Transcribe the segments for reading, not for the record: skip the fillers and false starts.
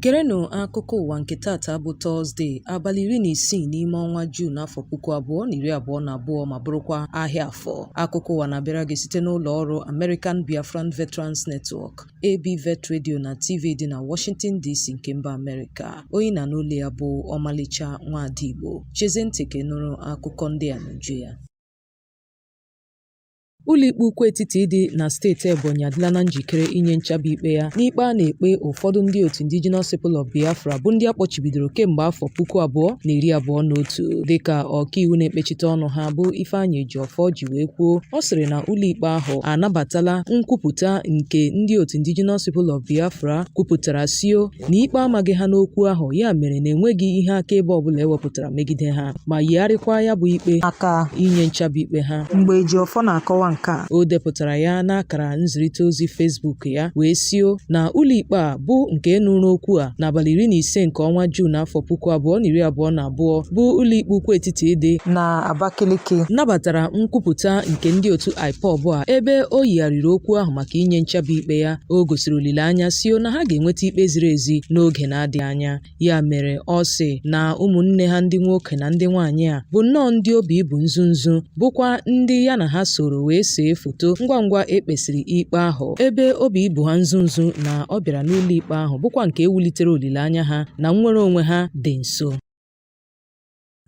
Gerenụ akụkọ ụwa nke tata bụ Tọzdee, abalị 16 n'ime ọnwa Juun afọ 2022 ma bụrụkwa ahịa Afọ. Akụkọ ụwa na-abịara gị site n'ụlọ ọrụ American Biafran Veterans Network, ABVET Radio na TV dị na Washington DC nke mba Amerịka. Onye na-anụ olu ya bụ Ọmalịcha Nwaada Igbo. Chezie ntị ka ị nụrụ akụkọ ndị a n'uju ya. Ụlọikpe Ukwu Etiti dị na steeti Ebonyi adịla na njikere inye nchabi ikpe ya n'ikpe a na-ekpe ụfọdụ ndị otu Indigenous People of Biafra bụ ndị a kpọchibidoro kemgbe afọ 2021 dịka ọkaiwu na-ekpechite ọnụ ha bụ Ifeanyị Ejiofor ji wee kwuo. Ọ sịrị na ụlọikpe ahụ anabatala nkwupụta nke ndị otu Indigenous People of Biafra kwupụtara sio na ikpe amaghị ha n'okwu ahụ, ya mere na enweghị ihe akaebe ọbụla ewepụtara megide ha, ma yigharịkwa ya bụ ikpe maka inye nchabi ikpe ha. Mgbe Ejiofor na-akọwa nke a, O depụtara ya n'akara nzirịta ozi Facebook ya wee sio na ụlọikpe a bụ nke nụrụ okwu a n'abalị 15 nke ọnwa Juun afọ 2022 bụ ụlọikpe ukwu etiti dị na Abakaliki nabatara nkwupụta nke ndị otu IPOB a ebe o yigharịrị okwu ahụ maka inye nchabi ikpe ya. O gosiri olileanya sio na ha ga-enweta ikpe ziri ezi n'oge na-adịghị anya. Ya mere ọ sị na ụmụnne ha ndị nwoke na ndị nwaanyị a bụ nnọọ ndị obi bụ nzu nzu, bụkwa ndị ya na ha soro wee see foto ngwa ngwa e kpesịrị ikpe ahụ, ebe obi bụ ha nzu nzu na ọ bịara n'ụlọ ikpe ahụ bụkwa nke ewulitere olileanya ha na nnwere onwe ha dị nso.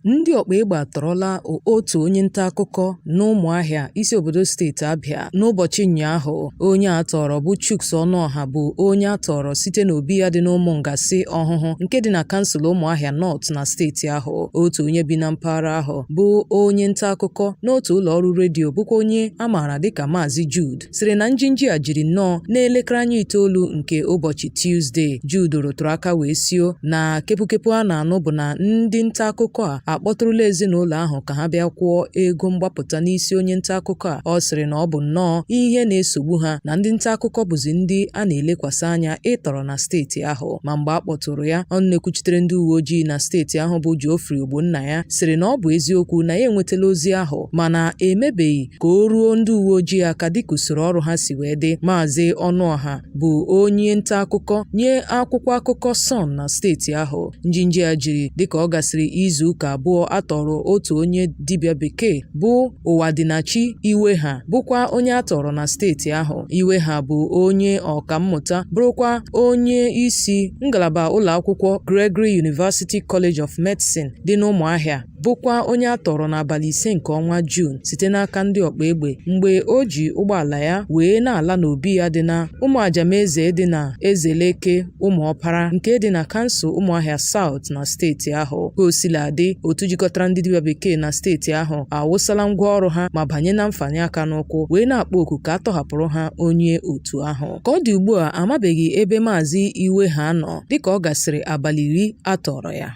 Ndị ọkpa egbe atọrọla otu onye nta akụkọ n'Ụmụahịa, isi obodo steeti Abịa, n'ụbọchị ụnyaahụ. Onye a tọrọ bụ Chuks Ọnụọha bụ onye a tọrọ site n'obi ya dị n'Ụmụngasị Ọhụhụ nke dị na kansụl Ụmụahịa North na steeti ahụ. Otu onye bi na mpaghara ahụ bụ onye nta akụkọ n'otu ụlọ ọrụ redio bụkwa onye a maara dịka Maazị Jude sịrị na njinji a jiri nnọọ n'elekere anya itoolu nke ụbọchị Tuzdee. Jude rụtụrụ aka wee sio na kepukepu a na-anụ bụ na ndị nta akụkọ a akpọtụrụla ezinụlọ ahụ ka ha bịa kwụọ ego mgbapụta n'isi onye nta akụkọ a. Ọ sịrị na ọ bụ nnọọ ihe na-esogbu ha na ndị nta akụkọ bụzi ndị a na-elekwasị anya ịtọrọ na steeti ahụ. Ma mgbe a kpọtụrụ ya, ọnụ na-ekwuchitere ndị uwe ojii na steeti ahụ bụ Geoffrey Ogbonnaya sịrị na ọ bụ eziokwu na ya enwetala ozi ahụ, mana emebeghị ka o ruo ndị uwe ojii aka dịka usoro ọrụ ha si wee dị. Maazị Ọnụọha bụ onye nta akụkọ nye akwụkwọ akụkọ Sun na steeti ahụ. Njinji a jiri dịka ọ gasịrị izu ụka abụọ a tọrọ otu onye dibịa bekee bụ Ụwadịnachi Iweha bụkwa onye a tọrọ na steeti ahụ. Iweha bụ onye ọkammụta bụrụkwa onye isi ngalaba ụlọ akwụkwọ Gregory University College of Medicine dị n'Ụmụahịa, bụkwa onye a tọrọ n'abalị 5 nke ọnwa Juun site n'aka ndị ọkpa egbe mgbe o ji ụgbọala ya wee na-ala n'obi ya dị na Ụmụajameze dị na Ezeleke Ụmụọpara nke dị na kansụl Ụmụahịa South na steeti ahụ. Ka o sila dị, otu jikọtara ndị dibịa bekee na steeti ahụ awụsala ngwa ọrụ ha ma banye na mfanye aka n'ụkwụ wee na-akpọ oku ka a tọhapụrụ ha onye otu ahụ. Ka ọ dị ugbu a, amabeghị ebe Maazị Iweha nọ dịka ọ gasịrị abalị 10 a tọrọ ya.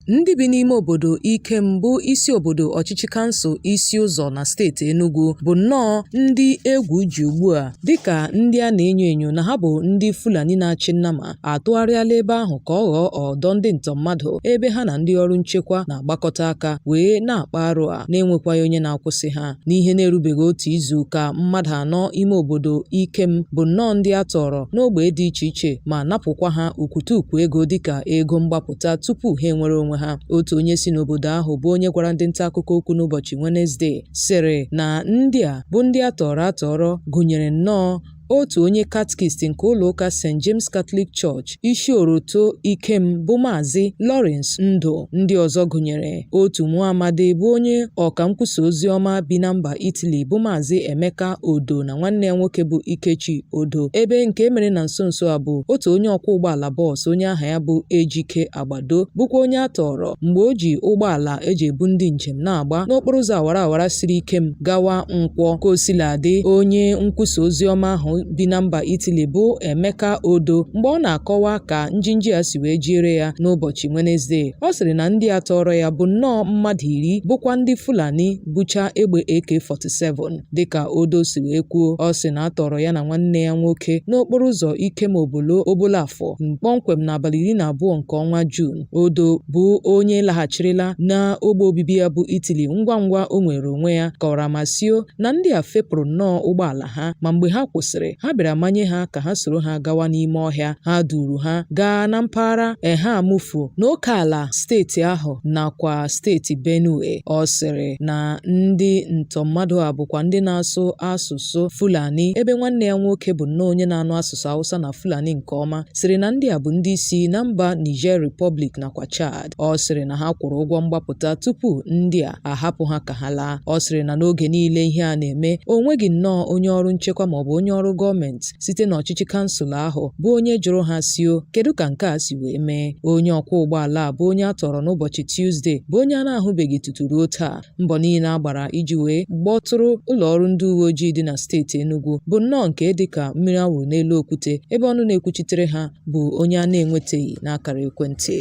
Ndị bi n'ime obodo Ikem bụ isi obodo ọchịchị kansụl Isi Ụzọ na steeti Enugu bụ nnọọ ndị egwu ji ugbu a dịka ndị a na-enyo enyo na ha bụ ndị Fulani na-achị nnama atụgharịala ebe ahụ ka ọ ghọọ ọdọ ndị ntọ mmadụ ebe ha na ndị ọrụ nchekwa na-agbakọta aka wee na-akpa arụ a na-enwekwaghị onye na-akwụsị ha. N'ihe na-erubeghị otu izu ka mmadụ anọ ime obodo Ikem bụ nnọọ ndị a tọọrọ n'ogbe dị iche iche ma napụkwa ha ukwutukwu ego dịka ego mgbapụta tupu ha enwere onwe ha. Otu onye si n'obodo ahụ bụ onye gwara ndị nta akụkọ okwu n'ụbọchị Wenezdee sịrị na ndị a bụ ndị a tọọrọ atọrọ gụnyere nnọọ otu onye katkist nke ụlọ ụka St. James Catholic Church Isioroto Ikem bụ Maazị Lawrence Ndụ. Ndị ọzọ gụnyere otu nwa amadi bụ onye ọka nkwusa ozi ọma bi na mba Italy bụ Maazị Emeka Odo na nwanne ya nwoke bụ Ikechi Odo, ebe nke mere na nso nso a bụ otu onye ọkwọ ụgbọala bọọsụ onye aha ya bụ Ejike Agbado bụkwa onye a tọọrọ mgbe o ji ụgbọala eji ebu ndị njem na-agba n'okporo ụzọ awara awara siri Ikem gawa Nkwọ. Ka o sila dị, onye nkwusa ozi ọma ahụ bi na mba Italy bụ Emeka Odo, mgbe ọ na-akọwa ka njinji a si wee jiere ya n'ụbọchị Wenezdee, ọ sịrị na ndị a tọọrọ ya bụ nnọọ mmadụ 10 bụkwa ndị Fulani bucha egbe AK-47. Dịka Odo si wee kwuo, ọ sị na a tọọrọ ya na nwanne ya nwoke n'okporo ụzọ Ikem Obolo Obollo-Afor kpọmkwem n'abalị 12 nke ọnwa Juun. Odo bụ onye laghachirila n'ogbe obibi ya bụ Italy ngwa ngwa o nwere onwe ya kọwara ma sio na ndị a fepụrụ nnọọ ụgbọala ha, ma mgbe ha kwụsịrị ha bịara manye ha ka ha soro ha gawa n'ime ọhịa. Ha duuru ha gaa na mpaghara Eha-Amufu n'oke ala steeti ahụ nakwa steeti Benue. Ọ sịrị na ndị ntọ mmadụ a bụkwa ndị na-asụ asụsụ Fulani, ebe nwanne ya nwoke bụ nnọọ onye na-anụ asụsụ Hausa na Fulani nke ọma, sịrị na ndị a bụ ndị si na mba Niger Republic nakwa Chad. Ọ sịrị na ha kwụrụ ụgwọ mgbapụta tupu ndị a ahapụ ha ka ha laa. Ọ sịrị na n'oge niile ihe a na-eme, o nweghị nnọọ onye ọrụ nchekwa maọbụ onye ọrụ gọọmenti site n'ọchịchị kansụl ahụ bụ onye jụrụ ha sio kedu ka nke a si wee mee. Onye ọkwọ ụgbọala a bụ onye a tọrọ n'ụbọchị Tuzdee bụ onye a na-ahụbeghị tutu ruo taa. Mbọ niile a gbara iji wee kpọtụrụ ụlọ ọrụ ndị uwe ojii dị na steeti Enugu bụ nnọọ nke dị ka mmiri a wụrụ n'elu okwute, ebe ọnụ na-ekwuchitere ha bụ onye a na-enwetaghị n'akara ekwentị.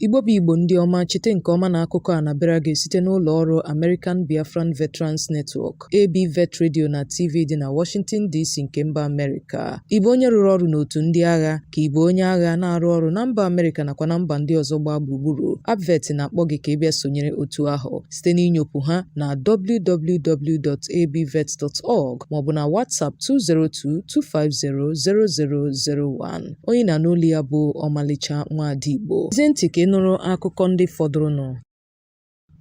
Igbo bụ Igbo ndị ọma, cheta nke ọma na akụkọ a na-abịara gị site n'ụlọ ọrụ American Biafran Veterans Network, AB Vet Radio na TV dị na Washington DC nke mba Amerịka. Ị bụ onye rụrụ ọrụ n'otu ndị agha, ka ị bụ onye agha na-arụ ọrụ na mba Amerịka nakwa na mba ndị ọzọ gbaa gburugburu, ABVET na-akpọ gị ka ị bịa sonyere otu ahụ site n'inyopụ ha na www.abvet.org maọbụ na WhatsApp 202-250-0001. Onye na-anụ olu ya bụ Ọmalịcha Nwaada Igbo. Gezie ntị ka ị nụrụ akụkọ ndị fọdụrụnụ.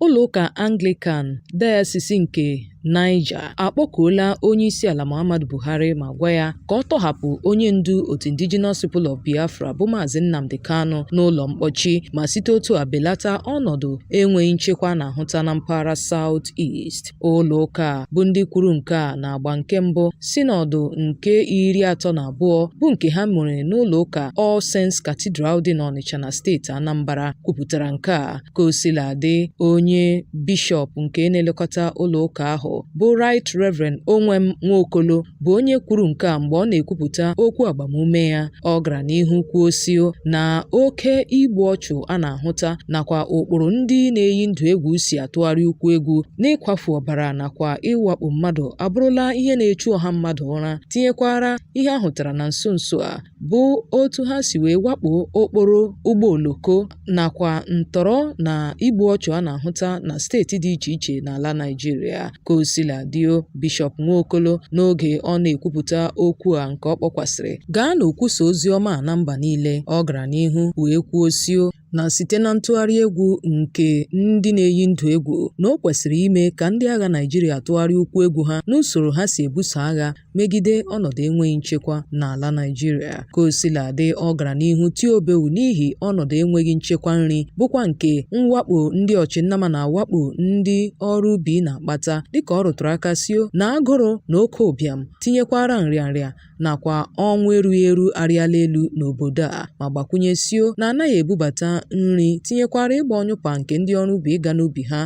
Ụlọụka Anglican Dayọsis nke Niger akpọkuola Onyeisiala Muhammadu Buhari ma gwa ya ka ọ tọhapụ onye ndu otu Indigenous People of Biafra bụ Maazị Nnamdi Kanu n'ụlọ mkpọchi ma site otu a belata ọnọdụ enweghị nchekwa a na-ahụta na mpaghara South East. Ụlọụka a bụ ndị kwuru nke a n'agba nke mbụ sinọdụ nke 32 bụ nke ha mere n'ụlọụka All Saints Cathedral dị n'Ọnịcha na steeti Anambra kwupụtara nke a. Ka o sila dị, onye bishọp nke na-elekọta ụlọ ụka ahụ bụ Right Reverend Onwem Nwokolo bụ onye kwuru nke a mgbe ọ na-ekwupụta okwu agbamume ya. Ọ gara n'ihu kwuo sị na oke igbu ọchụ a na-ahụta nakwa ụkpụrụ ndị na-eyi ndụ egwu si atụgharị ụkwụ egwu n'ịkwafu ọbara nakwa ịwakpo mmadụ abụrụla ihe na-echu ọha mmadụ ụra, tinyekwara ihe a hụtara na nso nso a bụ otu ha si wee wakpo okporo ụgbọ oloko nakwa ntọrọ na igbu ọchụ a na-ahụta na steeti dị iche iche n'ala Naịjirịa. Ka o sila dị, Bishọp Nwokolo n'oge ọ na-ekwupụta okwu a nke ọ kpọkwasịrị "Gaanụ kwusa ozi ọma a na mba niile", ọ gara n'ihu wee kwuo sị na site na ntụgharị egwu nke ndị na-eyi ndụ egwu na o kwesịrị ime ka ndị agha Naịjirịa tụgharịa ụkwụ egwu ha n'usoro ha si ebuso agha megide ọnọdụ enweghị nchekwa n'ala Naịjirịa. Ka o sila dị, ọ gara n'ihu tie obewu n'ihi ọnọdụ enweghị nchekwa nri bụkwa nke mwakpo ndị ọchịnnama na-awakpo ndị ọrụ ubi na-akpata, dịka ọ rụtụrụ aka sio na agụrụ na oke ụbịam tinyekwara nrịanrịa nakwa ọnwụ erughị eru arịala elu n'obodo a, ma gbakwunye sio na anaghị ebubata nri tinyekwara ịgba ọnyụpa nke ndị ọrụ ubi ịga n'ubi ha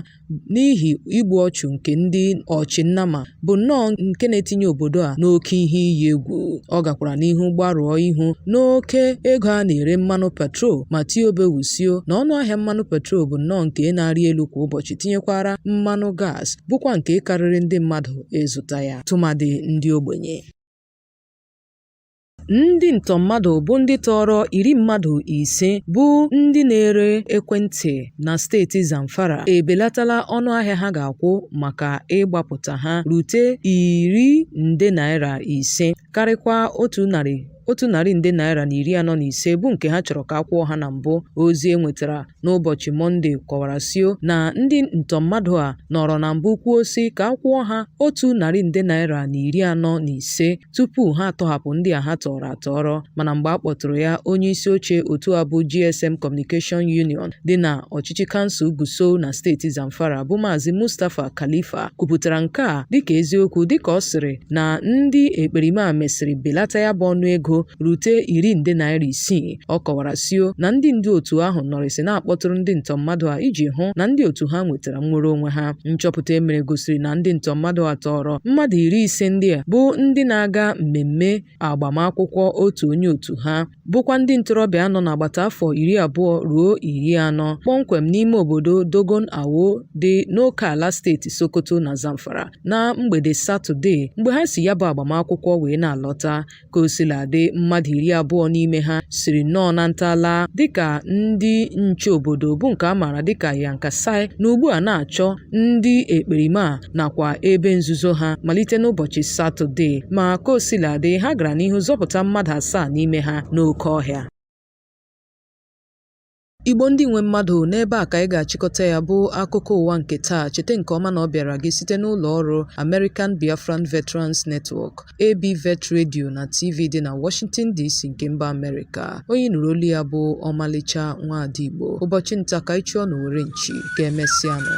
n'ihi igbu ọchụ nke ndị ọchịnnama bụ nnọọ nke na-etinye obodo a n'oke ihe iyi egwu. Ọ gakwara n'ihu gbarụọ ihu n'oke ego a na-ere mmanụ petrol ma tie obewu sio na ọnụ ahịa mmanụ petrol bụ nnọọ nke na-arị elu kwa ụbọchị, tinyekwara mmanụ gas bụkwa nke karịrị ndị mmadụ ịzụta ya, tụmadị ndị ogbenye. Ndị ntọ mmadụ bụ ndị tọọrọ 15 bụ ndị na-ere ekwentị na steeti Zamfara ebelatala ọnụ ahịa ha ga-akwụ maka ịgbapụta ha rute ₦5 nde karịkwa ₦145 bụ nke ha chọrọ ka a kwụọ ha na mbụ. Ozi e nwetara n'ụbọchị Mọnde kọwara sio na ndị ntọ mmadụ a nọrọ na mbụ kwuo sị ka a kwụọ ha ₦145 nde tupu ha atọhapụ ndị a ha tọọrọ atọrọ. Mana mgbe a kpọtụrụ ya, onye isi oche otu a bụ GSM Communication Union dị na ọchịchị kansụl Gusau na steeti Zamfara bụ Maazị Mustapha Khalifa kwupụtara nke a dịka eziokwu, dịka ọ sịrị na ndị ekperima a mesịrị belata ya bụ ọnụego rute ₦6 nde. Ọ kọwara sio na ndị ndu otu ahụ nọrịsị na-akpọtụrụ ndị ntọ mmadụ a iji hụ na ndị otu ha nwetara nnwere onwe ha. Nchọpụta e mere gosiri na ndị ntọ mmadụ a tọọrọ mmadụ 50 ndị a bụ ndị na-aga mmemme agbamakwụkwọ otu onye otu ha, bụkwa ndị ntorobịa nọ n'agbata afọ 20 ruo 40, kpọmkwem n'ime obodo Dogon Awo dị n'oke ala steeti Sokoto na Zamfara na mgbede Satọde mgbe ha si ya bụ agbamakwụkwọ wee na-alọta. Ka o sila dị, Mmadụ 20 n'ime ha siri nnọọ na nta laa dịka ndị nche obodo bụ nke a maara dịka Yankasai na ugbu a na-achọ ndị ekperima a nakwa ebe nzuzo ha malite n'ụbọchị Satọde ma ka o sila dị ha gara n'ihu zọpụta mmadụ asaa n'ime ha n'oke ọhịa. Igbo ndị nwe mmadụ n'ebe a ka anyị ga-achịkọta ya bụ akụkọ ụwa nke taa cheta nke ọma na ọ bịara gị site n'ụlọ ọrụ American Biafran Veterans Network ABVET Radio na TV dị na Washington DC nke mba Amerịka onye nụrụ olu ya bụ ọmalịcha nwaada Igbo ụbọchị nta ka anyị chụọ n'owere nchi ka emesịanụ.